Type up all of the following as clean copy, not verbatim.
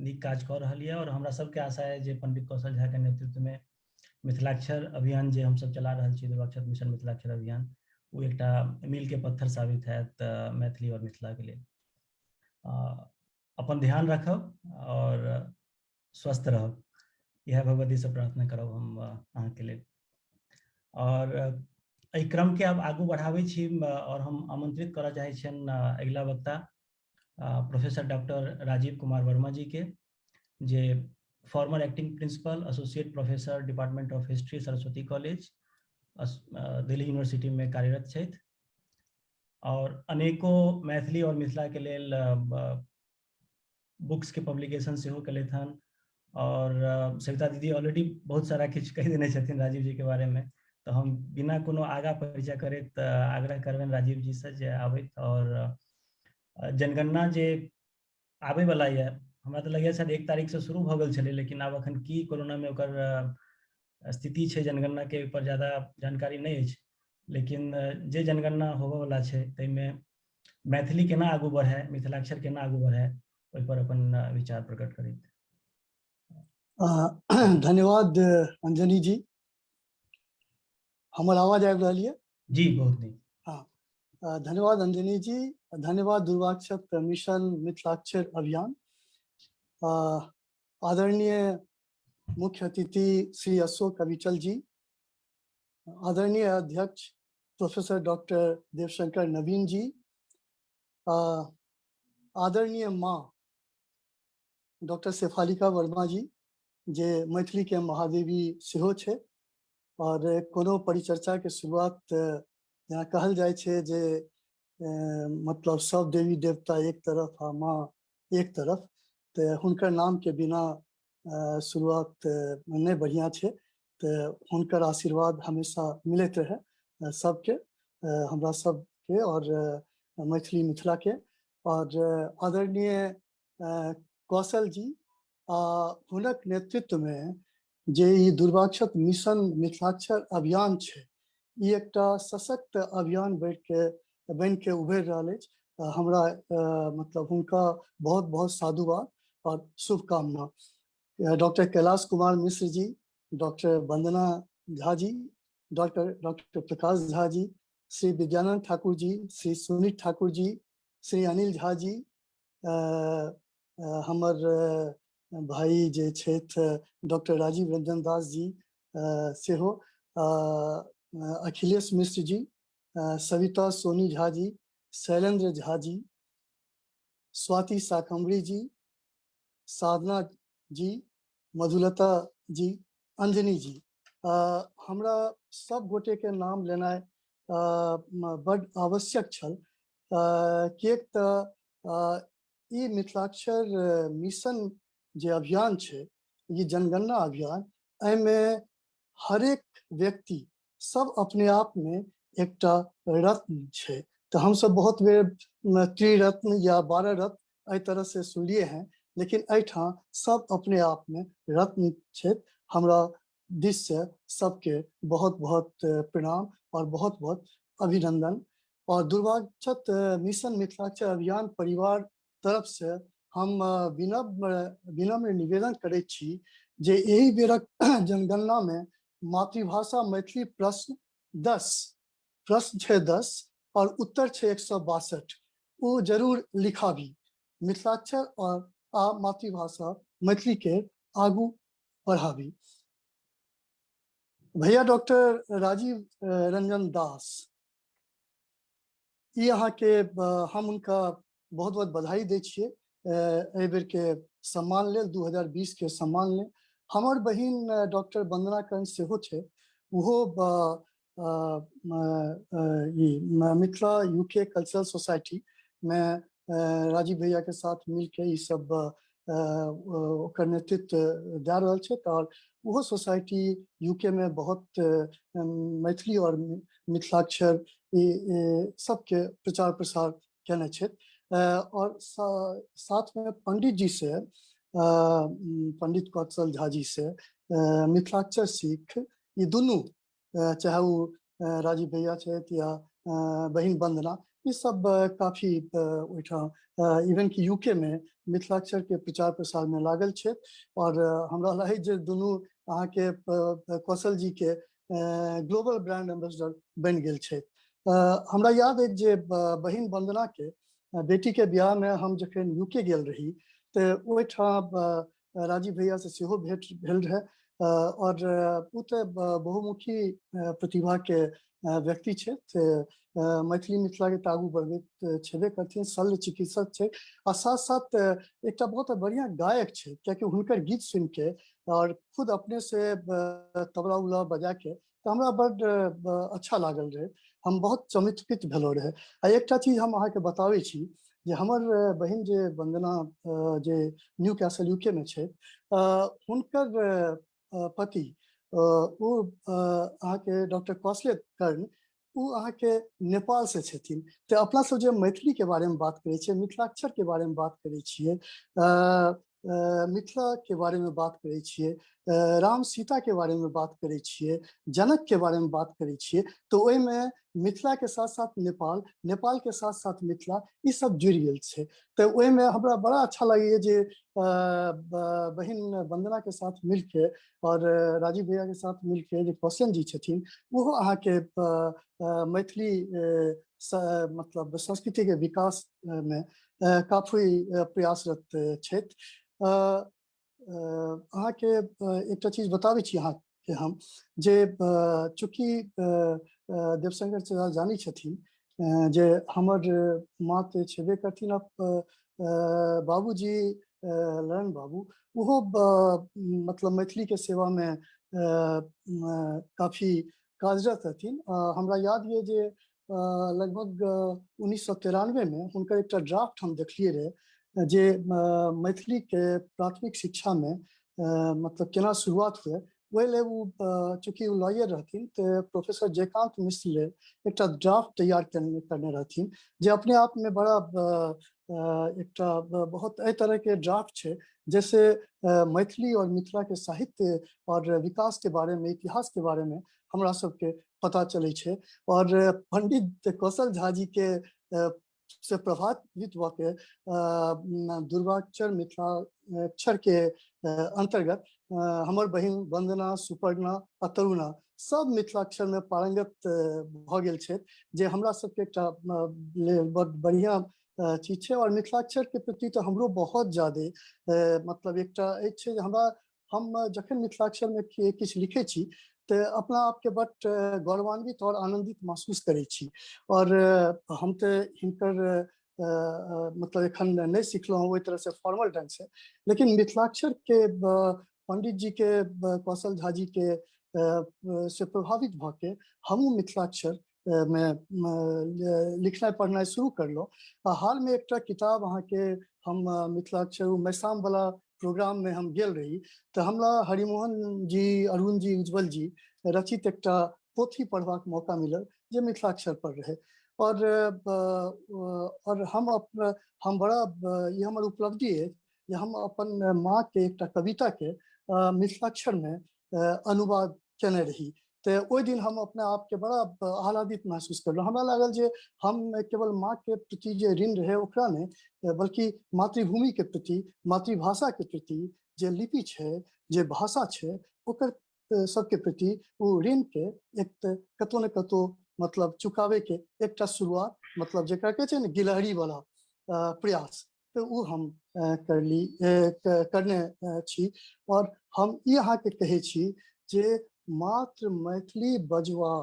नीक काज कऽ रहल यऽ। आओर हमरा सबके आशा अइ जे पंडित कौशल झा के नेतृत्व मे मिथिलाक्षर अभियान जे हमसब चला रहल छी, दुर्वाक्षत मिशन मिथिलाक्षर अभियान, ओ एकटा मील के पत्थर साबित हैत मैथिली और मिथिला के लेल। अपन ध्यान राखब और स्वस्थ रहब, इएह भगवती से प्रार्थना करब हम अहाँके लेल। और एहि क्रम के आब आगू बढ़ाबै छी और हम आमंत्रित करऽ चाहै छियनि अगिला वक्ता प्रोफेसर डॉक्टर राजीव कुमार वर्मा जी के, जे former acting principal, associate professor, department of history, Saraswati college, Delhi university में कार्यरत छथि और अनेको मैथिली और मिथिला के लेल बुक्स के पब्लिकेशन सेहो केलथि हन। और सविता दीदी ऑलरेडी बहुत सारा किछु कहि देने छथिन राजीव जी के बारे में, तऽ हम बिना कोनो आगा परिचय करैत आग्रह करबनि राजीव जी से जे आबैत। और जनगणना जे आबै वाला यऽ, हमरा तऽ लगैए शायद 1 तारीख से शुरू भऽ गेल छलै, लेकिन आब अखन की कोरोना में ओकर स्थिति छै जनगणना के ऊपर ज्यादा जानकारी नहि अछि, लेकिन जे जनगणना होबऽ वाला छै ताहिमे मैथिली केना आगू बढ़े, मिथिलाक्षर केना आगू बढ़े, ओहि पर अपन विचार प्रकट करैत। धन्यवाद अंजनी जी। हमर आवाज आबि रहल यऽ? जी, बहुत नीक। हाँ, धन्यवाद अंजनी जी, धन्यवाद दुर्वाक्षत मिशन मिथिलाक्षर अभियान। आदरणीय मुख्य अतिथि श्री अशोक अविचल जी, आदरणीय अध्यक्ष प्रोफेसर डॉक्टर देवशंकर नवीन जी, आदरणीय माँ डॉक्टर शेफालिका वर्मा जी, जे मैथिली के महादेवी सेहो छै, और कोनो परिचर्चा के शुरुआत जेना कहल जाइ छै जे मतलब सब देवी देवता एक तरफ आ माँ एक तरफ, तऽ हुनकर नाम के बिना शुरुआत नहि बढ़िया छै, तऽ हुनकर आशीर्वाद हमेशा मिलैत रहे सबके, हमरा सबके और मैथिली मिथिला के। और आदरणीय कौशल जी आ हुनक नेतृत्व में जे ई दुर्वाक्षत मिशन मिथिलाक्षर अभियान छै, ई एकटा सशक्त अभियान बनि के उभरि रहल अछि। हमरा मतलब हुनका बहुत बहुत साधुवाद और शुभकामना। डॉक्टर कैलाश कुमार मिश्र जी, डॉक्टर वंदना झा जी, डॉक्टर प्रकाश झा जी, श्री विद्यानंद ठाकुर जी, श्री सुनीत ठाकुर जी, श्री अनिल झा जी, हमर भाई जे छथि डॉक्टर राजीव रंजन दास जी सेहो, अखिलेश मिश्र जी, सविता सोनी झा जी, शैलेंद्र झा जी, स्वाति शाकंभरी जी, साधना जी, मधुलता जी, अंजनी जी। हमरा सब गोटे के नाम लेनाइ बड आवश्यक छल, किएक तऽ ई मिथिलाक्षर मिशन जे अभियान छै, ई जनगणना अभियान, एहिमे हरेक व्यक्ति सब अपने आप में एकटा रत्न छै। तऽ हमसब बहुत बेर त्रिरत्न या 12 रत्न एहि तरह से सुनलिए हैं, लेकिन एहिठाम सब अपने आप में रत्न छै। हमरा दिस से सबके बहुत बहुत प्रणाम और बहुत बहुत अभिनंदन। और दुर्वाक्षत मिशन मिथिलाक्षर अभियान परिवार तरफ से हम विनम्र निवेदन करै छी जे एहि बेरक जनगणना में मातृभाषा मैथिली प्रश्न 10, प्रश्न छै 10 और उत्तर छै 162, ओ जरूर लिखाबी। मिथिलाक्षर और आ मातृभाषा मैथिली के आगू बढ़ाबी। भैया डॉक्टर राजीव रंजन दास, ई अहाँके हम हुनका बहुत बहुत बधाई दै छियै एहि बेर के सम्मान लेल, 2020 के सम्मान लेल। हमर बहिन डॉक्टर वंदना कर्ण सेहो छै, ओहो ई मिथिला यूके कल्चरल सोसाइटी में राजीव भैया के साथ मिलके ई सब ओकर नेतृत्व दए रहल छै। और ओहो सोसाइटी यूके में बहुत मैथिली और मिथिलाक्षर सबके प्रचार प्रसार केने छथि। और साथ में पंडित जी से, पंडित कौशल झा जी से मिथिलाक्षर सीख ई दुनू, चाहे वो राजीव भैया छथि या बहिन वंदना, ई सब काफी ओहिठाम इवन कि यूके में मिथिलाक्षर के प्रचार प्रसार में लागल छथि। और हमरा लागै जे दुनू अहाँके कौशल जी के ग्लोबल ब्रांड एम्बेसडर बनि गेल छथि। हमरा याद अछि जे बहिन वंदना के बेटी के बियाह में हम जखन यूके गेल रही तऽ ओहिठाम राजीव भैया से सेहो भेंट भेल रहै। और ओ तऽ बहुमुखी प्रतिभा के व्यक्ति छथि, मैथिली मिथिला के तऽ आगू बढ़बैत छेबे करथिन, शल्य चिकित्सक छै आ साथ साथ एकटा बहुत बढ़िया गायक छै, कियाकि हुनकर गीत सुनि के और खुद अपने से तबला उबला बजा के तऽ हमरा बड अच्छा लागल रहै, हम बहुत चमत्कृत भेलो रहै। आ एकटा चीज हम अहाँके बताबै छी जे हमर बहिन जे वंदना जे न्यू कैसल यूके में छै, हुनकर पति ओ अहाँके डॉक्टर कौशले कर्ण, ओ अहाँके नेपाल से छथिन। तऽ अपना सब जे मैथिली के बारे में बात करै छियै, मिथिलाक्षर के बारे में बात करै छियै, मिथिला के बारे में बात करै छियै, राम सीता के बारे में बात करै छियै, जनक के बारे में बात करै छियै, तऽ ओहिमे मिथिला के साथ साथ नेपाल, नेपाल के साथ साथ मिथिला, ई सब जुड़ि गेल छै। तऽ ओहिमे हमरा बड़ा अच्छा लगैया जे बहिन वंदना के साथ मिलके और राजीव भैया के साथ मिलके जे कौशल जी छथिन ओहो अहाँके मैथिली मतलब संस्कृति के विकास में काफी प्रयासरत छथि। अहाँके एकटा चीज बताबै छी अहाँके हम जे चूँकि देवशंकर चचा जानै छथिन जे हमर माँ तऽ छेबे करथिन, बाबूजी ललन बाबू ओहो मतलब मैथिली के सेवा में काफी कार्यरत रहथिन। हमरा याद ये जे लगभग 1993 में हुनकर एकटा ड्राफ्ट हम देखलियै रहे जे मैथिली के प्राथमिक शिक्षा में मतलब केना शुरुआत हुए, ओहि लेल ओ चूँकि ओ लॉयर रहथिन तऽ प्रोफेसर जयकांत मिश्र लेल एकटा ड्राफ्ट तैयार करने रहथिन जे अपने आप में बड़ा एकटा बहुत एहि तरह के ड्राफ्ट छै जैसे मैथिली और मिथिला के साहित्य और विकास के बारे में, इतिहास के बारे में हमरा सबके पता चलै छै। और पंडित कौशल झा जी के से प्रभावित भऽ के दुर्गाक्षर मिथिलाक्षर के अंतर्गत हमर बहिन वंदना, सुपर्णा आ तरुणा सब मिथिलाक्षर में पारंगत भऽ गेल छथि, जे हमरा सबके एकटा लेल बड बढ़िया चीज छै। और मिथिलाक्षर के प्रति तऽ हमरो बहुत ज्यादे मतलब एकटा अछि जे हम जखन मिथिलाक्षर में किछु लिखै छी तऽ अपना आपके बड गौरवान्वित और आनंदित महसूस करै छी। और हम तऽ हिनकर मतलब एखन नहि सिखलहुँ ओहि तरह से फॉर्मल ढंग से, लेकिन मिथिलाक्षर के पंडित जी के कौशल झा जी के से प्रभावित भऽ के हमहूँ मिथिलाक्षर में लिखनाइ पढ़नाइ शुरू करलहुँ। आ हाल में एकटा किताब अहाँके हम मिथिलाक्षर मैसाम वाला प्रोग्राम में हम गेल रही तऽ हमरा हरिमोहन जी, अरुण जी, उज्जवल जी रचित एकटा पोथी पढ़बाक मौका मिलल जे मिथिलाक्षर पर रहे। और हम बड़ा ई हमर उपलब्धि अछि जे हम अपन माँ के एकटा कविता के मिथिलाक्षर में अनुवाद केने रही। तऽ ओहि दिन हम अपना आपके बड़ा आह्लादित महसूस करलहुँ। हमरा लागल जे हम केवल माँ के प्रति जे ऋण रहे ओकरा नहि, बल्कि मातृभूमि के प्रति, मातृभाषा के प्रति जे लिपि छै, जे भाषा छै, ओकर सबके प्रति ओ ऋण के एक तऽ कतौ ने कतौ मतलब चुकावे के एकटा शुरुआत, मतलब जकरा कहै छै ने गिलहरी वाला प्रयास, तऽ ओ हम करने छी। और हम ई अहाँके कहै छी जे मात्र मैथिली बजवा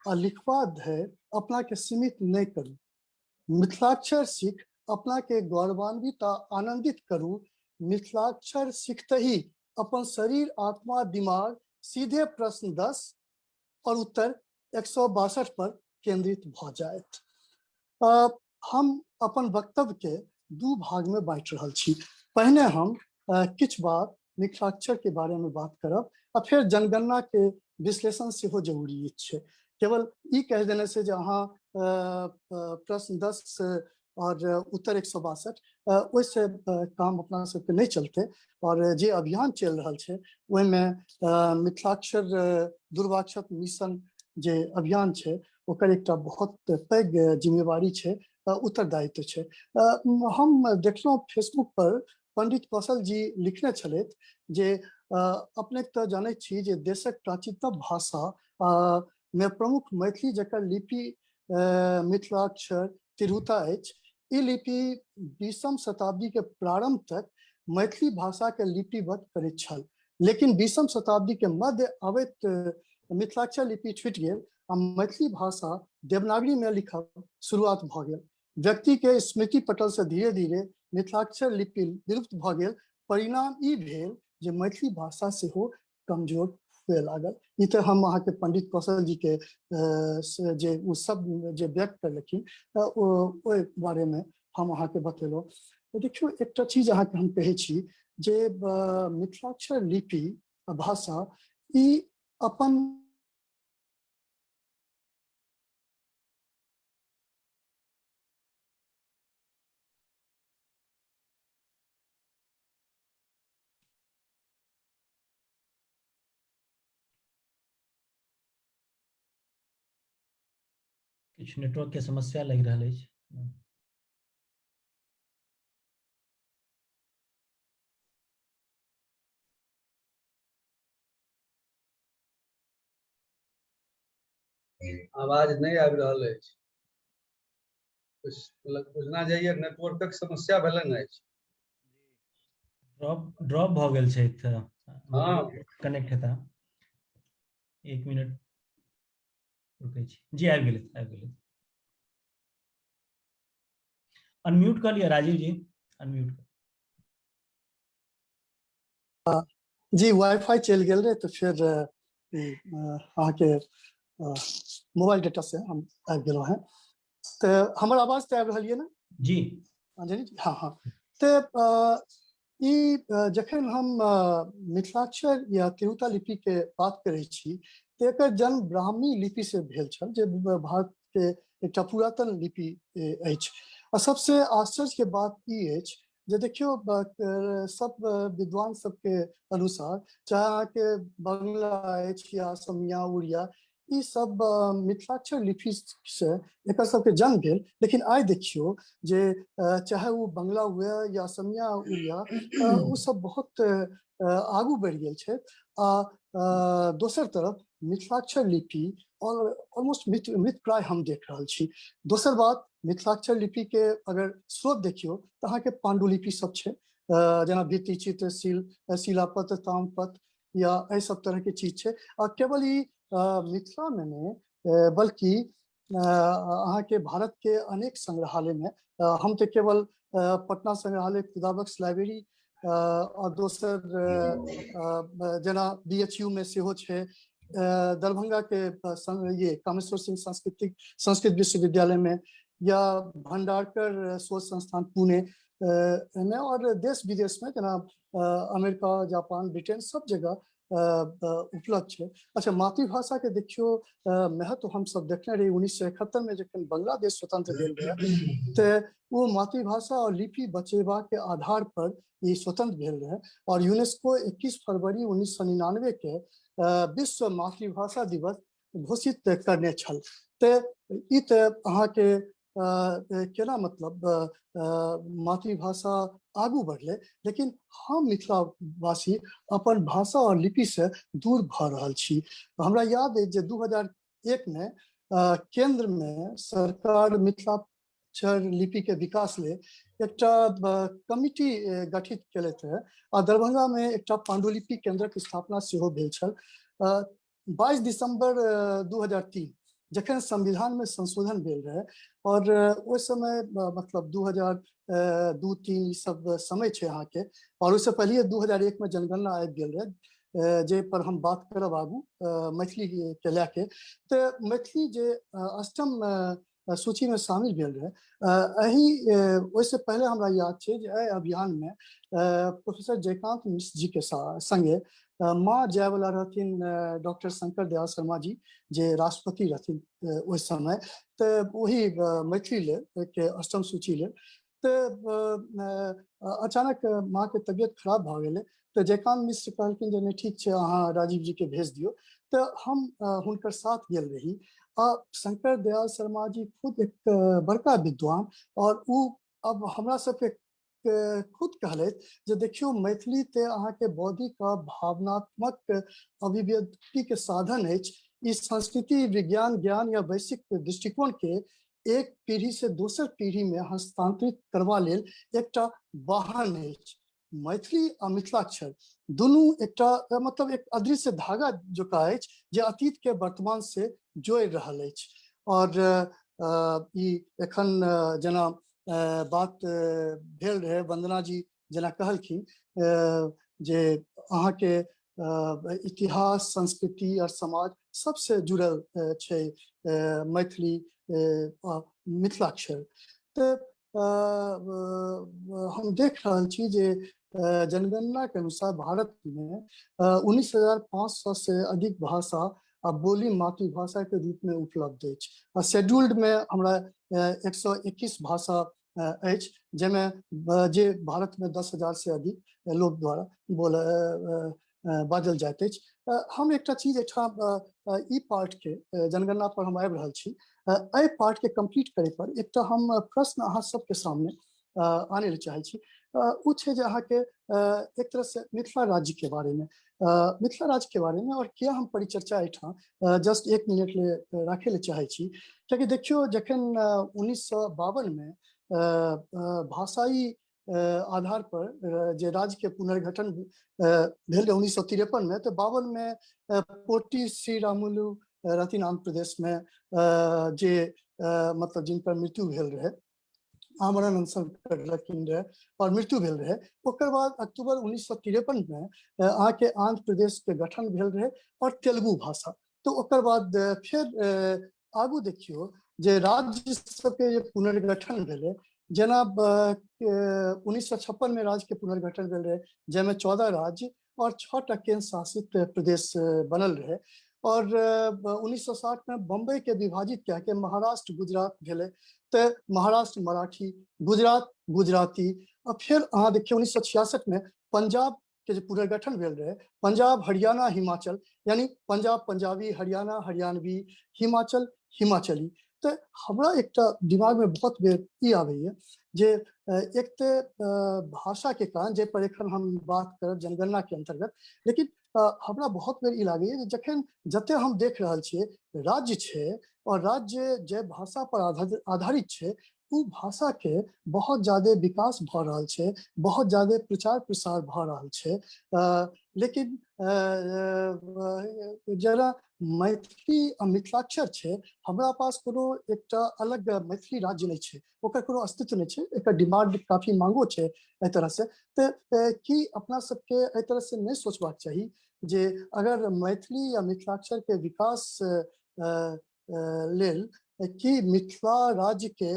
आ लिखवा धरि अपना के सीमित नहि करू, मिथिलाक्षर सीख अपना के गौरवान्वित आ आनंदित करू। मिथिलाक्षर सीखते ही अपन शरीर, आत्मा, दिमाग सीधे प्रश्न 10 और उत्तर 162 पर केंद्रित भऽ जायत। हम अपन वक्तव्य के दू भाग में बांटि रहल छी। पहिने हम किछु बात मिथिलाक्षर के बारे में बात करब आ फेर जनगणना के विश्लेषण सेहो जरूरी छै। केवल ई कहि देने से जे अहाँ प्रश्न 10 और उत्तर 162 ओहिसे काम अपना सबके नहि चलते। और जे अभियान चलि रहल छै ओहिमे मिथिलाक्षर दुर्वाक्षर मिशन जे अभियान छै ओकर एकटा बहुत पैघ जिम्मेवारी छै, उत्तरदायित्व छै। हम देखलहुँ फेसबुक पर पंडित कौशल जी लिखने छलथि जे अपने तऽ जानै छी जे देशक प्राचीनतम भाषा मे प्रमुख मैथिली, जकर लिपि मिथिलाक्षर तिरहुता अछि, ई लिपि 20म शताब्दी के प्रारंभ तक मैथिली भाषा के लिपिबद्ध करैत छल, लेकिन 20म शताब्दी के मध्य अबैत मिथिलाक्षर लिपि छूटि गेल आ मैथिली भाषा देवनागरी में लिखब शुरुआत भऽ गेल। व्यक्ति के स्मृति पटल से धीरे धीरे मिथिलाक्षर लिपि विलुप्त भऽ गेल। परिणाम ई भेल जे मैथिली भाषा सेहो कमजोर हुए लागल। ई तऽ हम अहाँके पंडित कौशल जी के जे ओ सब जे व्यक्त करलखिन ओहि बारे में हम अहाँके बतेलहुँ। देखियौ, एकटा चीज अहाँके हम कहै छी जे मिथिलाक्षर लिपि भाषा ई अपन किछु नेटवर्क के समस्या लागि रहल अछि। आवाज नहि आबि रहल अछि। बुझना जाइए नेटवर्कक समस्या भेलनि अछि। ड्रॉप ड्रॉप भऽ गेल छै तऽ हँ कनेक्ट हेता, 1 मिनट रुकै छी जी। आबि गेलै, आबि गेलै। अनम्यूट कऽ लिअ राजीव जी, अनम्यूट। जी, वाईफाई चलि गेल रहे तऽ फेर अहाँके मोबाइल डेटा से हम आबि गेलहुँ हेँ। तऽ हमर आवाज तऽ आबि रहल यऽ ने? जी। अंजलि जी? हँ हँ। तऽ ई जखन हम मिथिलाक्षर या तिरहुता लिपि के बात करै छी तऽ एकर जन्म ब्राह्मी लिपि से भेल छल, जे भारत के एकटा पुरातन लिपि अछि। आ सबसे आश्चर्य के बात ई अछि जे देखियौ, सब विद्वान सबके अनुसार चाहे अहाँके बंगला अछि या असमिया, उड़िया, ई सब मिथिलाक्षर लिपि से एकर सबके जन्म भेल। लेकिन आइ देखियौ जे चाहे ओ बंगला हुए या असमिया, उड़िया, ओ सब बहुत आगू बढ़ि गेल छै आ दोसर तरफ मिथिलाक्षर लिपि ऑलमोस्ट मृत प्राय हम देख रहल छी। दोसर बात, मिथिलाक्षर लिपि के अगर स्रोत देखियौ तऽ अहाँके पांडुलिपि सब छै, जेना भित्ति चित्र, शिलापत्र, ताम्रपत्र या एहि सब तरह के चीज छै। आ केवल ई मिथिला में नहि, बल्कि अहाँके भारत के अनेक संग्रहालय में, हम तऽ केवल पटना संग्रहालय, खुदाबख्श लाइब्रेरी आ दोसर जेना BHU में सेहो छै, दरभंगा के ये कामेश्वर सिंह सांस्कृतिक संस्कृत विश्वविद्यालय में, या भंडारकर शोध संस्थान पुणे में, और देश विदेश में जेना अमेरिका, जापान, ब्रिटेन सब जगह उपलब्ध छै। अच्छा, मातृभाषा के देखियौ महत्व हम सब देखने रही 1971 में जखन बांग्लादेश स्वतंत्र भेल रहे तऽ ओ मातृभाषा और लिपि बचेबा के आधार पर ई स्वतंत्र भेल रहे। और यूनेस्को 21 फरवरी 1999 के विश्व मातृभाषा दिवस घोषित करने छल। तऽ ई तऽ अहाँके केना मतलब मातृभाषा आगू बढ़ले, लेकिन हम मिथिलावासी अपन भाषा और लिपि से दूर भऽ रहल छी। हमरा याद अछि जे 2001 में केंद्र में सरकार मिथिलाक्षर लिपि के विकास लेल एकटा कमिटी गठित केलथि रहे आ दरभंगा में एकटा पांडुलिपि केंद्रक स्थापना सेहो भेल छल। 22 दिसंबर 2003 जखन संविधान में संशोधन भेल रहे और ओहि समय मतलब 2002-3 सब समय छै अहाँके, और ओहिसँ पहिले 2001 में जनगणना आबि गेल रहे, जे पर हम बात करब आगू मैथिली के लए के। तऽ मैथिली जे अष्टम सूची में शामिल भेल रहे, एहि ओहिसँ पहिले हमरा याद छै जे एहि अभियान में प्रोफेसर जयकांत मिश्र जी के संगे माँ जायवला रहथिन डॉक्टर शंकर दयाल शर्मा जी, जे राष्ट्रपति रहथिन ओहि समय, तऽ ओही मैथिली लेल के अष्टम सूची लेल। तऽ अचानक माँ के तबियत खराब भऽ गेलै तऽ जयकांत मिश्र कहलखिन जे नहि ठीक छै, अहाँ राजीव जी के भेज दियौ। तऽ हम हुनकर साथ गेल रही आ शंकर दयाल शर्मा जी खुद एक बड़का विद्वान और उ अब हमरा सबके खुद कहलथि जे देखियौ मैथिली ते अहाँके बौद्धिक आ भावनात्मक अभिव्यक्ति के साधन अछि। ई संस्कृति, विज्ञान, ज्ञान या वैश्विक दृष्टिकोण के एक पीढ़ी से दोसर पीढ़ी में हस्तांतरित करबा लेल एकटा वाहन अछि। मैथिली आ मिथिलाक्षर दुनू एकटा मतलब एक अदृश्य धागा जकाँ अछि जे अतीत के वर्तमान से जोड़ि रहल अछि। और ई एखन जेना बात भेल रहे, वंदना जी जेना कहलखिन जे अहाँके इतिहास, संस्कृति और समाज सबसे जुड़ल छै मैथिली मिथिलाक्षर। तऽ हम देख रहल छी जे जनगणना के अनुसार भारत में 19,500 से अधिक भाषा आ बोली मातृभाषा के रूप में उपलब्ध अछि। आ शेड्यूल्ड में हमरा 121 भाषा अछि, जाहिमे जे भारत में 10,000 से अधिक लोक द्वारा बोल बाजल जाइत अछि। हम एकटा चीज एहिठाम ई पार्ट के जनगणना पर हम आबि रहल छी, एहि पार्ट के कंप्लीट करे पर एकटा हम प्रश्न अहाँ सबके सामने आनै लए चाहै छी। ओ छै जे अहाँके एक तरह से मिथिला राज्य के बारे में, मिथिला राज्य के बारे में और किया हम परिचर्चा एहिठाम जस्ट 1 मिनट ले राखै लए चाहै छी, कियाकि देखियौ जखन 1952 में भाषाई आधार पर जे राज्य के पुनर्गठन भेल 1953 में, तो 52 में पोटी श्री रामुलु रहथिन आंध्र प्रदेश में, जे मतलब जिनकर मृत्यु भेल रहे, आमरण अनशन करलखिन रहे और मृत्यु भेल रहे। ओकर बाद अक्टूबर 1953 में अहाँके आंध्र प्रदेश के गठन भेल रहे और तेलुगु भाषा। तो ओकर बाद फिर आगू देखियौ जे राज्य सबके जे पुनर्गठन भेलै, जेना 1956 में राज्य के पुनर्गठन भेल रहे, जाहिमे 14 राज्य और 6टा केंद्र शासित प्रदेश बनल रहे। और 1960 में बम्बई के विभाजित कए के महाराष्ट्र गुजरात भेलै, तऽ महाराष्ट्र मराठी, गुजरात गुजराती। आ फिर अहाँ देखियौ 1966 में पंजाब के जे पुनर्गठन भेल रहे, पंजाब हरियाणा हिमाचल, यानी पंजाब पंजाबी, हरियाणा हरियाणवी, हिमाचल हिमाचली। तऽ हमरा एकटा दिमाग में बहुत बेर ई आबैए जे एक तऽ भाषा के कारण, जाहि पर एखन हम बात करब जनगणना के अंतर्गत, लेकिन हमरा बहुत बेर ई लागैए जे जखन जते हम देख रहल छियै राज्य छै और राज्य जे भाषा पर आधारित छै, ओ भाषा के बहुत ज्यादा विकास भऽ रहल छै, बहुत ज्यादा प्रचार प्रसार भऽ रहल छै। लेकिन जेना मैथिली आ मिथिलाक्षर छै, हमरा पास कोनो एकटा अलग मैथिली राज्य नहि छै, ओकर कोनो अस्तित्व नहि छै, एकर डिमांड काफी मांगो छै एहि तरह से। तऽ की अपना सबके एहि तरह से नहि सोचबाक चाही जे अगर मैथिली या मिथिलाक्षर के विकास लेल की मिथिला राज्य के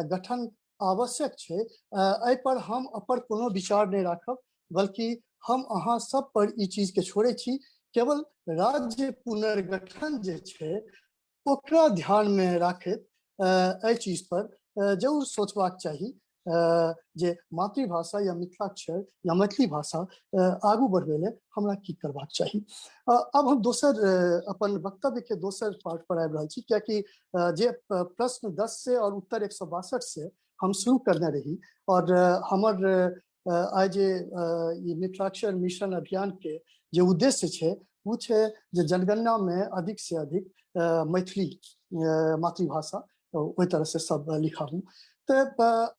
गठन आवश्यक छै? एहि पर हम अपन कोनो विचार नहि राखब, बल्कि हम अहाँ सब पर ई चीज के छोड़ै छी। केवल राज्य पुनर्गठन जे छै ओकरा ध्यान में राखैत एहि चीज पर जरूर सोचबाक चाही जे मातृभाषा या मिथिलाक्षर या मैथिली भाषा आगू बढ़बै लेल हमरा की करबाक चाही। अब हम दोसर अपन वक्तव्य के दोसर पार्ट पर आबि रहल छी, कियाकि जे प्रश्न 10 से और उत्तर 162 से हम शुरू करने रही और हमर आइ जे ई मिथिलाक्षर मिशन अभियान के जे उद्देश्य छै ओ छै जे जनगणना में अधिक से अधिक मैथिली मातृभाषा ओहि तरह से सब लिखाबू। तऽ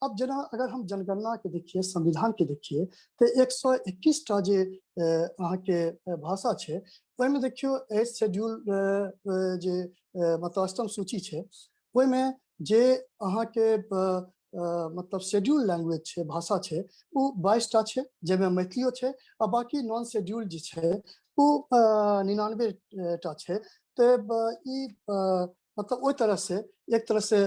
अब जेना अगर हम जनगणना के देखिए, संविधान के देखिए, तऽ 121 टा जे अहाँके भाषा छै ओहिमे देखियौ एट शेड्यूल जे मतलब अष्टम सूची छै ओहिमे जे अहाँके मतलब शेड्यूल लैंग्वेज छै, भाषा छै, ओ 22 टा छै, जाहिमे मैथिलियो छै, आ बाकी नॉन शेड्यूल जे छै ओ 99 टा छै। तऽ ई मतलब ओहि तरह से एक तरह से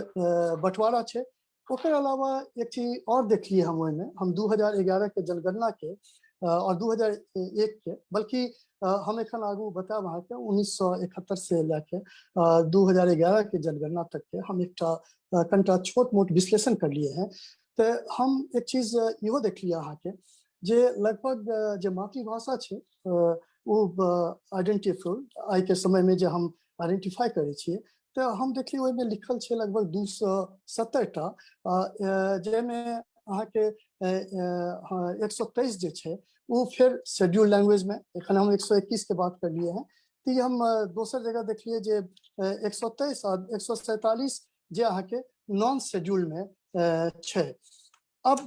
बंटवारा छै। ओकर अलावा एक चीज और देखलिए हम ओहिमे, हम 2011 के जनगणना के और 2001 के, बल्कि हम एखन आगू बतायब अहाँके 1971 से लए के 2011 के जनगणना तक के हम एकटा कनिटा छोट मोट विश्लेषण करलिए हैं। तऽ हम एक चीज इहो देखलिए अहाँके जे लगभग जे मातृभाषा छै ओ आइडेंटिफाई आइ के समय में जे हम आइडेंटिफाई करै छियै तऽ हम देखलियै ओहिमे लिखल छै लगभग 270 टा, जाहिमे अहाँके 123 जे छै ओ फेर शेड्यूल लैंग्वेज में, एखन हम 121 के बात करलियै हँ। तऽ ई हम दोसर जगह देखलियै जे 123 आ 147 जे अहाँके नॉन शेड्यूल में छै। अब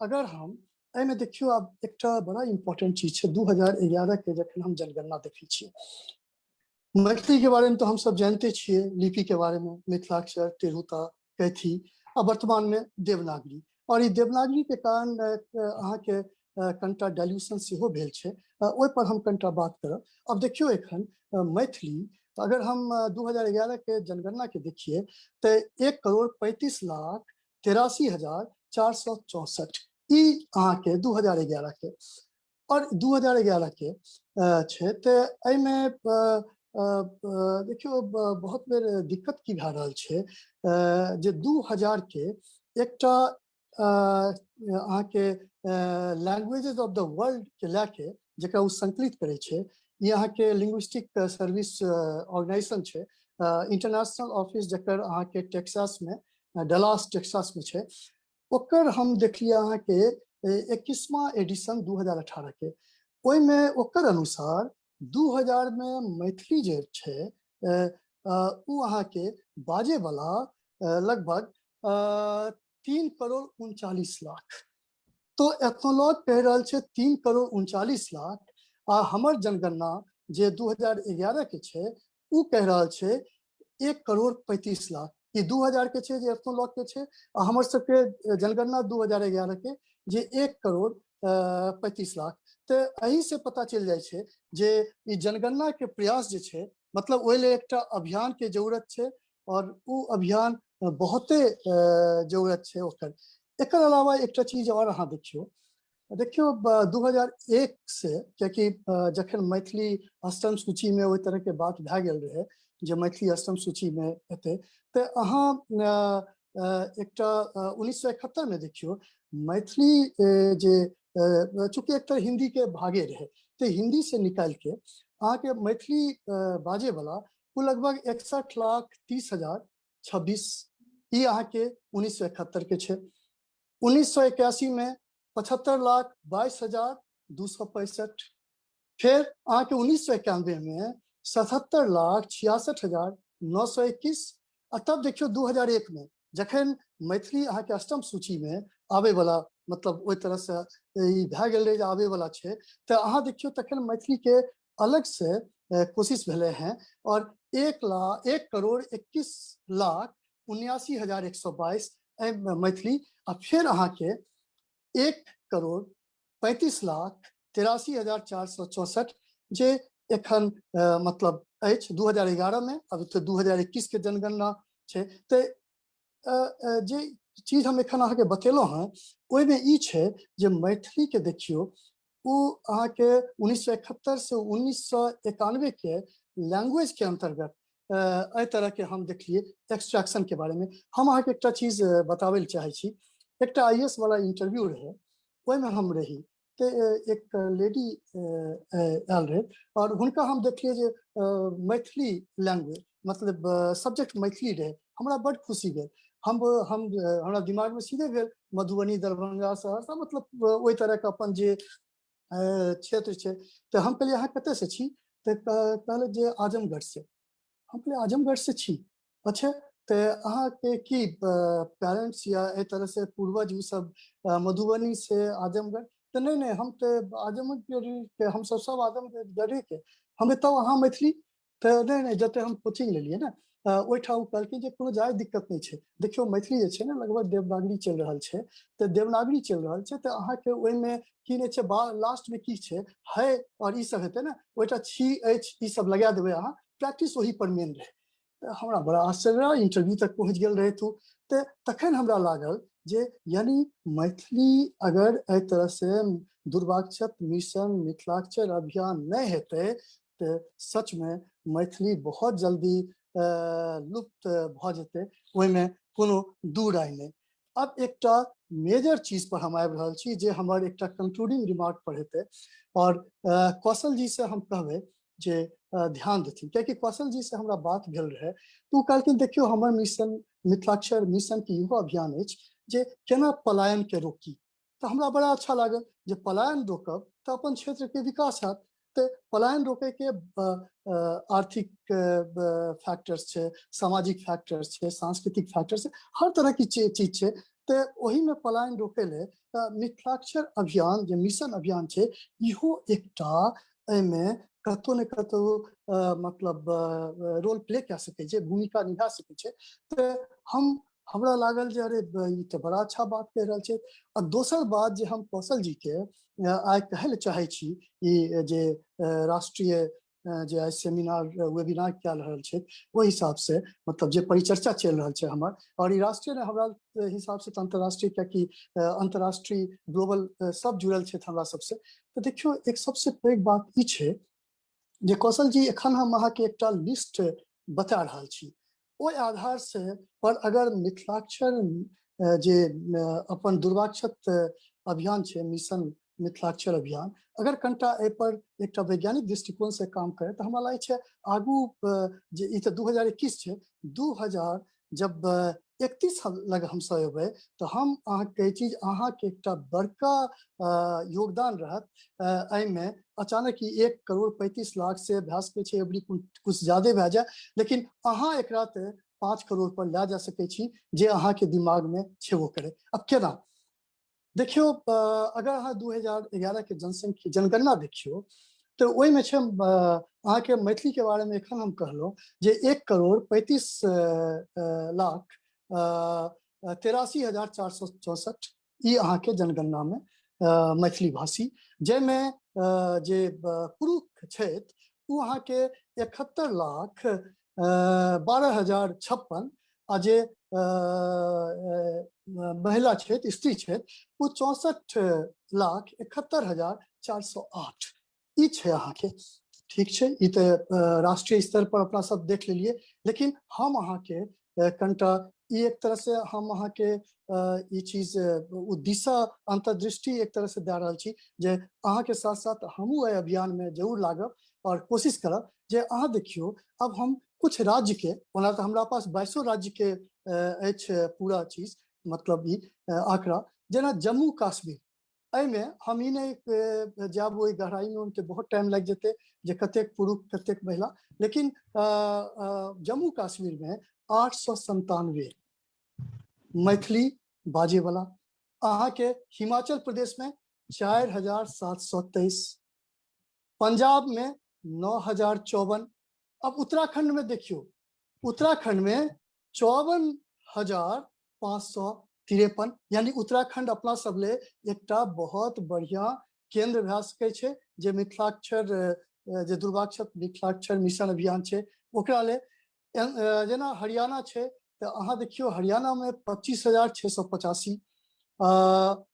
अगर हम एहिमे देखियौ, आब एकटा बड़ा इम्पोर्टेंट चीज छै, 2011 के जखन हम जनगणना देखै छियै, मैथिली के बारे में तो हम सब जानते छियै, लिपि के बारे में, मिथिलाक्षर, तिरहुता, कैथी आ वर्तमान में देवनागरी। और ई देवनागरी के कारण अहाँके कनिटा डाइल्यूशन सेहो भेल छै, ओहि पर हम कनिटा बात करब। अब देखियौ एखन मैथिली अगर हम 2011 के जनगणना के देखिए तऽ 1,35,83,464 ई अहाँके 2011 के और 2011 के छै। तऽ एहिमे देखियौ बहुत बेर दिक्कत की भए रहल छै जे 2000 के एकटा अहाँके लैंग्वेजेज ऑफ the world के लए के जकरा ओ संकलित करै छै, ई अहाँके लिंग्विस्टिक सर्विस ऑर्गेनाइजेशन छै, इंटरनेशनल ऑफिस जकर अहाँके टेक्सास में, डलास टेक्सास में छै, ओकर हम देखलियै अहाँके 21वां एडिशन 2018 के, ओहिमे ओकर अनुसार 2000 में मैथिली जे छै ओ अहाँके बाजैवला लगभग 3,39,00,000। तो एथनोलॉग कहि रहल छै 3,39,00,000 आ हमर जनगणना जे 2011 के छै ओ कहि रहल छै 1,35,00,000। ई 2000 के छै जे एथनोलॉग के छै आ हमर सबके जनगणना 2011 के जे 1,35,00,000। तऽ एहि से पता चलि जाइ छै जे ई जनगणना के प्रयास जे छै, मतलब ओहि लेल एकटा अभियान के जरूरत छै और ओ अभियान बहुते जरूरत छै ओकर। एकर अलावा एकटा चीज और अहाँ देखियौ, देखियौ 2001 से, कियाकि जखन मैथिली अष्टम सूची में ओहि तरह के बात भए गेल रहे जे मैथिली अष्टम सूची में एतै, तऽ अहाँ एकटा 1971 में देखियौ मैथिली जे चूँकि एक तरह हिंदी के भागे रहे तऽ हिंदी से निकालि के अहाँके मैथिली बाजे वाला ओ लगभग 61,30,026, ई अहाँके 1971 के छै। 1981 में 75,22,265, फेर अहाँके 1991 में 77,66,921, आ तब देखियौ 2001 में जखन मैथिली अहाँके अष्टम सूची में आबै वाला, मतलब ओहि तरह से ई भए गेल रहै जे आबै वाला छै, तऽ अहाँ देखियौ तखन मैथिली के अलग से कोशिश भेलै हैं और 1,21,79,122 मैथिली, आ फिर अहाँके 1,35,83,464 जे एखन मतलब अछि 2011 में। अब तऽ 2021 के जनगणना छै। तऽ जे चीज हम एखन अहाँके बतेलहुँ हँ ओहिमे ई छै जे मैथिली के देखियौ ओ अहाँके 1971 से 1991 के लैंग्वेज के अंतर्गत एहि तरह के हम देखलिए एक्सट्रैक्शन के बारे में। हम अहाँके एकटा चीज बताबै लए चाहै छी, एकटा आई ए एस वाला इंटरव्यू रहे, ओहिमे हम रही तऽ एक लेडी आयल रहे और हुनका हम देखलिए जे मैथिली लैंग्वेज मतलब सब्जेक्ट मैथिली रहे, हमरा बड खुशी भेल। हम हमरा दिमाग में सीधे भेल मधुबनी, दरभंगा, सहरसा, मतलब ओहि तरह के अपन जे क्षेत्र छै। तऽ हम कहलियै अहाँ कतऽ से छी, तऽ कहलक जे आजमगढ़ से। हम कहलियै आजमगढ़ से छी, अच्छा तऽ अहाँके की पेरेंट्स या एहि तरह से पूर्वज ओ सब मधुबनी से आजमगढ़? तऽ नहि नहि, हम तऽ आजमगढ़ के, हम सब आजमगढ़े के। हम तब अहाँ मैथिली? तऽ नहि नहि, जतऽ हम कोचिंग लेलियै ने ओहिठाम ओ कहलखिन जे कोनो जाय दिक्कत नहि छै, देखियौ मैथिली जे छै ने लगभग देवनागरी चलि रहल छै, तऽ देवनागरी चलि रहल छै तऽ अहाँके ओहिमे की नहि छै, लास्ट में की छै है और ई सब हेतै ने, ओहिटा छी अछि ई सब लगा देबै अहाँ, प्रैक्टिस ओही पर मेन रहै। तऽ हमरा बड़ा आश्चर्य रहल, इंटरव्यू तक पहुँच गेल रहै तू। तऽ तखन हमरा लागल जे यानी मैथिली अगर एहि तरह से दुर्वाक्षत मिशन मिथिलाक्षर अभियान नहि हेतै तऽ सच में मैथिली बहुत जल्दी लुप्त भऽ जेतै, ओहिमे कोनो दू राय नहि। अब एकटा मेजर चीज पर हम आबि रहल छी जे हमर एकटा कंक्लूडिंग रिमार्क पर हेतै, और कौशल जी से हम कहबै जे ध्यान देथिन। कियाकि कौशल जी से हमरा बात भेल रहे तऽ ओ कहलखिन देखियौ हमर मिशन मिथिलाक्षर मिशन के इहो अभियान अछि जे केना पलायन के रोकी। तऽ हमरा बड़ा अच्छा लागल जे पलायन रोकब तऽ अपन क्षेत्र के विकास हैत। तऽ पलायन रोके के आर्थिक फैक्टर्स छै, सामाजिक फैक्टर्स छै, सांस्कृतिक फैक्टर्स छै, हर तरह की चीज छै। तऽ ओहिमे पलायन रोके ले मिथिलाक्षर अभियान जे मिशन अभियान छै इहो एकटा एहिमे कतौ ने कतौ मतलब रोल प्ले कए सकै छै, भूमिका निभा सकै छै। तऽ हमरा लागल जे अरे ई तऽ बड़ा अच्छा बात कहि रहल छै। आ दोसर बात जे हम कौशल जी के आइ कहै लए चाहै छी, ई जे राष्ट्रीय जे आइ सेमिनार वेबिनार कए रहल छै ओहि हिसाब से मतलब जे परिचर्चा चलि रहल छै हमर, और ई राष्ट्रीय ने हमरा हिसाब से तऽ अंतर्राष्ट्रीय, कियाकि अंतर्राष्ट्रीय ग्लोबल सब जुड़ल छै हमरा सबसे। तऽ देखियौ एक सबसे पैघ बात ई छै जे कौशल जी एखन हम अहाँके एकटा लिस्ट बता रहल छी, ओहि आधार से पर अगर मिथिलाक्षर जे अपन दुर्वाक्षत अभियान छै, मिशन मिथिलाक्षर अभियान, अगर कनिटा एहि पर एकटा वैज्ञानिक दृष्टिकोण से काम करे तऽ हमरा लागै छै आगू जे ई तऽ 2021 छै, 2000 जब 31 लग हमसब एबै तऽ हम अहाँके कहै छी अहाँके एकटा बड़का योगदान रहत एहिमे। अचानक ही 1,35,00,000 से भए सकै छै एबरी कुछ ज्यादे भए जाए, लेकिन अहाँ एकरा तऽ 5 करोड़ पर लए जा सकै छी जे अहाँके दिमागमे छेबो करे। अब केना देखियौ, अगर अहाँ 2011 के जनसंख्या जनगणना देखियौ तऽ ओहिमे छै अहाँके मैथिली के बारे में एखन हम कहलहुँ जे 1,35,83,464 ई अहाँके जनगणना में मैथिली भाषी, जाहिमे जे पुरुष छथि ओ अहाँके 71,12,056 आ जे महिला छथि, स्त्री छथि, ओ 64,71,408 ई छै अहाँके। ठीक छै, ई तऽ राष्ट्रीय स्तर पर अपना सब देख लेलिए, लेकिन हम अहाँके कनिटा ई एक तरह से हम अहाँके ई चीज ओ दिशा अंतर्दृष्टि एक तरह से दए रहल छी जे अहाँके साथ साथ हमहूँ एहि अभियान में जरूर लागब और कोशिश करब जे अहाँ देखियौ। अब हम कुछ राज्य के, ओना तऽ हमरा पास 22 राज्य के अछि पूरा चीज मतलब ई आंकड़ा, जेना जम्मू कश्मीर, एहिमे हम ई नहि जायब ओहि गहराई में, ओहिमे बहुत टाइम लागि जेतै जे कतेक पुरुष कतेक महिला, लेकिन जम्मू कश्मीर में 897 मैथिली बाजे वाला, अहाँके हिमाचल प्रदेश में 4723, पंजाब में 9054। अब उत्तराखंड में देखियो, उत्तराखंड में 54,553, यानी उत्तराखंड अपना सब ले एकटा बहुत बढ़िया केंद्र भए सकै छै जे मिथिलाक्षर जे दुर्वाक्षर मिथिलाक्षर मिशन अभियान छै ओकरा ले। जेना हरियाणा छै तऽ अहाँ देखियौ हरियाणा में 25,685,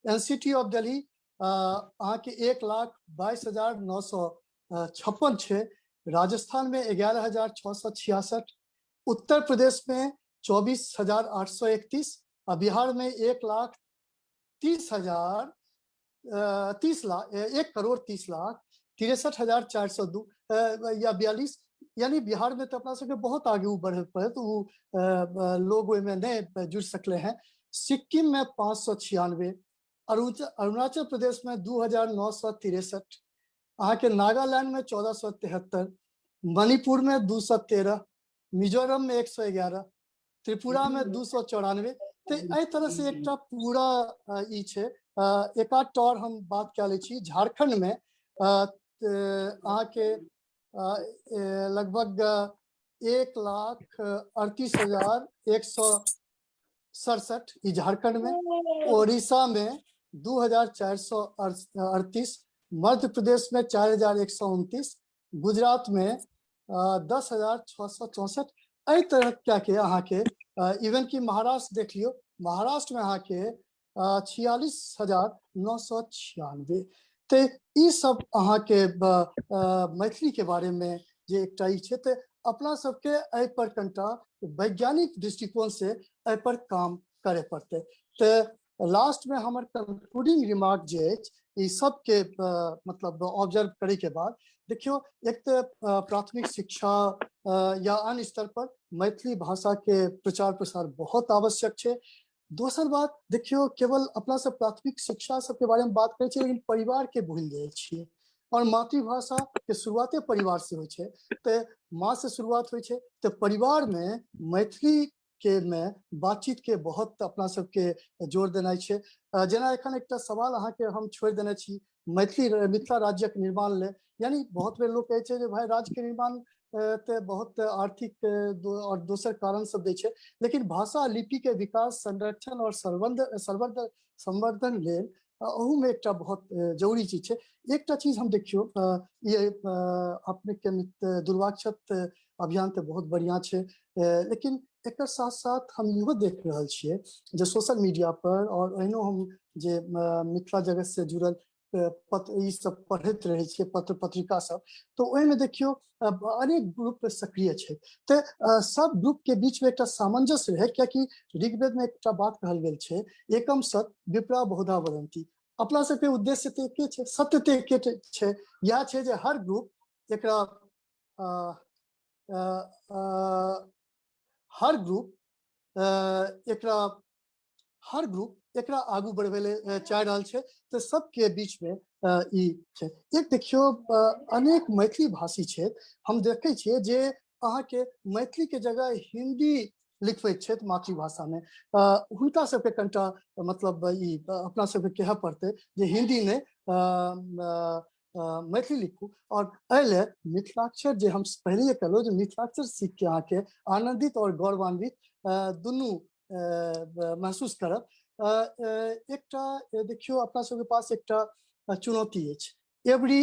एनसीटी ऑफ दिल्ली अहाँके 1,22,956 छै, राजस्थान में 11,666, उत्तर प्रदेश में 24,831 आ बिहार में 1,30,000 1,30,63,402 या 42, यानी बिहार में तो अपना सबके बहुत आगे बढ़े पड़े तो वो लोग ओहिमे नहीं जुड़ सकले हैं। सिक्किम में 596, अरुणाचल प्रदेश में 2,963, अहाँके नागालैंड में 1,473, मणिपुर में 213, मिजोरम में 111, त्रिपुरा में 294। तो एहि तरह से एकटा पूरा ई छै। एक आध और हम बात कए लै छी। झारखंड में अहाँके लगभग 1,38,167 ई झारखंड में, ओडिशा में 2,438, मध्य प्रदेश में 4,129, गुजरात में 10,664। एहि तरह के अहाँके इवन कि महाराष्ट्र देख लियौ, महाराष्ट्र में अहाँके 46,996। तऽ ई सब अहाँके मैथिली के बारे में जे एकटा ई छै, तऽ अपना सबके एहि पर कनिटा वैज्ञानिक दृष्टिकोण से एहि पर काम करे पड़तै। तऽ लास्ट में हमर कंक्लूडिंग रिमार्क जे अछि, ई सबके मतलब ऑब्जर्व करे के बाद देखियो, एक तऽ प्राथमिक शिक्षा या अन्य स्तर पर मैथिली भाषा के प्रचार प्रसार बहुत आवश्यक छै। दोसर बात देखियो, केवल अपना सब प्राथमिक शिक्षा सबके बारे में बात करै छियै, लेकिन परिवार के भूलि जाइ छियै, और मातृभाषा के शुरुआते परिवार से होइ छै, तऽ माँ से शुरुआत होइ छै। तऽ परिवार में मैथिली के में बातचीत के बहुत अपना सबके जोर देनाइ छै। जेना एखन एकटा सवाल अहाँके हम छोड़ि देने छी, मैथिली मिथिला राज्यक निर्माण ले, यानी बहुत बेर लोक कहै छै जे भाई राज्य के निर्माण तऽ बहुत आर्थिक और दोसर कारण सब दै छै, लेकिन भाषा लिपि के विकास, संरक्षण और संवर्धन लेल अहू में एकटा बहुत जरूरी चीज छै। एकटा चीज हम देखियो, ये अपने के दुर्वाक्षत अभियान तऽ बहुत बढ़िया छै, लेकिन एकर साथ साथ हम इहो देख रहल छियै जे सोशल मीडिया पर और एहनो हम जे मिथिला जगत से जुड़ल पत्र ई सब पढ़ैत रहै छियै, पत्र पत्रिका सब, तऽ ओहिमे देखियौ अनेक ग्रुप सक्रिय छै। तऽ सब ग्रुप के बीच में एकटा सामंजस्य रहै, कियाकि ऋग्वेद में एकटा बात कहल गेल छै, एकम सत विप्रा बहुधा वदंती। अपना सबके उद्देश्य तऽ एके छै, सत्य तऽ एके छै, इएह छै जे हर ग्रुप एकरा हर ग्रुप एकरा हर ग्रुप एकरा आगू बढ़बै लए चाहि रहल छै। तऽ सबके बीच में ई छै। एक देखियौ, अनेक मैथिली भाषी छथि, हम देखै छियै जे अहाँके मैथिली के जगह हिंदी लिखबैत छथि मातृभाषा में। हुनका सबके कनिटा मतलब ई अपना सबके कहऽ पड़तै जे हिंदी नहि, मैथिली लिखू। और एहि लए मिथिलाक्षर जे हम पहिलैये कहलहुँ जे मिथिलाक्षर सीख के अहाँके आनंदित और गौरवान्वित दुनू महसूस करब। एकटा देखियौ, अपना सबके पास एकटा चुनौती अछि, एवरी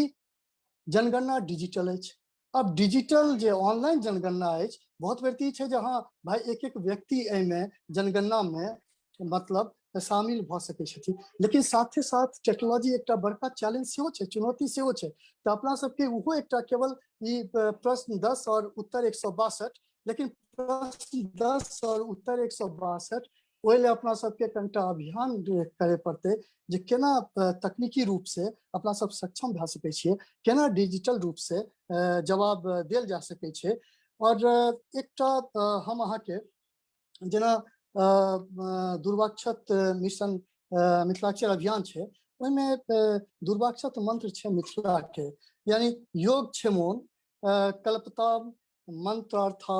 जनगणना डिजिटल अछि। अब डिजिटल जे ऑनलाइन जनगणना अछि, बहुत बेर ई छै जे हाँ भाई एक एक व्यक्ति एहिमे जनगणना में मतलब शामिल भऽ सकै छथिन, लेकिन साथे साथ टेक्नोलॉजी एकटा बड़का चैलेंज सेहो छै, चुनौती सेहो छै। तऽ अपना सबके ओहो एकटा केवल ई प्रश्न 10 और उत्तर 162, लेकिन प्रश्न 10 और उत्तर 162, ओहि लए अपना सबके कनिटा अभियान करे पड़तै जे केना तकनीकी रूप से अपना सब सक्षम भए सकै छियै, केना डिजिटल रूप से जवाब देल जा सकै छै। और एकटा हम अहाँके जेना दुर्वाक्षत मिशन मिथिलाक्षर अभियान छै, ओहिमे दुर्वाक्षत मंत्र छै मिथिला के, यानी योग छै मोन कल्पता मंत्रार्था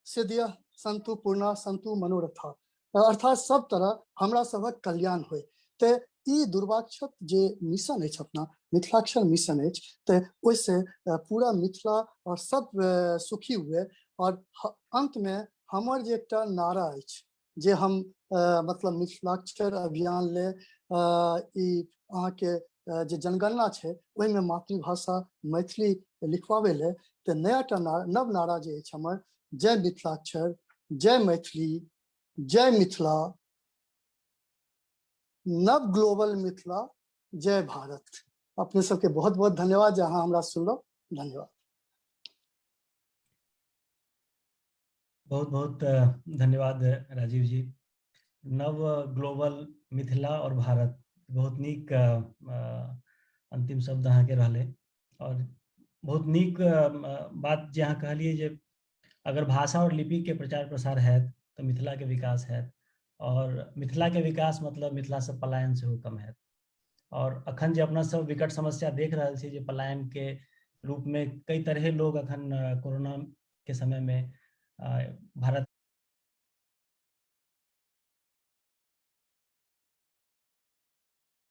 सिद्ध संतु पूर्णा संतु मनोरथा, अर्थात सब तरह हमरा सबक कल्याण होय। ते ई दुर्वाक्षत जे मिशन अछि, अपना मिथिलाक्षर मिशन अछि, ते ओहिसे पूरा मिथिला और सब सुखी हुए। और अंत में हमर जे एकटा नारा अछि जे हम मतलब मिथिलाक्षर अभियान ले ई अहाँके जे जनगणना छै ओहिमे मातृभाषा मैथिली लिखवाबै ले, तऽ नया टा नव नारा जे अछि हमर, जय मिथिलाक्षर, जय मैथिली, जय मिथिला, नव ग्लोबल मिथिला, जय भारत। अपने सबके बहुत बहुत धन्यवाद जे अहाँ हमरा सुनलहुँ। धन्यवाद। बहुत बहुत धन्यवाद राजीव जी। नव ग्लोबल मिथिला और भारत, बहुत नीक अंतिम शब्द अहाँके रहलै। और बहुत नीक बात जे अहाँ कहलियै जे अगर भाषा और लिपि के प्रचार प्रसार हैत तऽ मिथिला के विकास हैत, और मिथिला के विकास मतलब मिथिला से पलायन सेहो कम हैत। और अखन जे अपना सब विकट समस्या देख रहल छी जे पलायन के रूप में कई तरह लोग अखन कोरोना के समय में भारत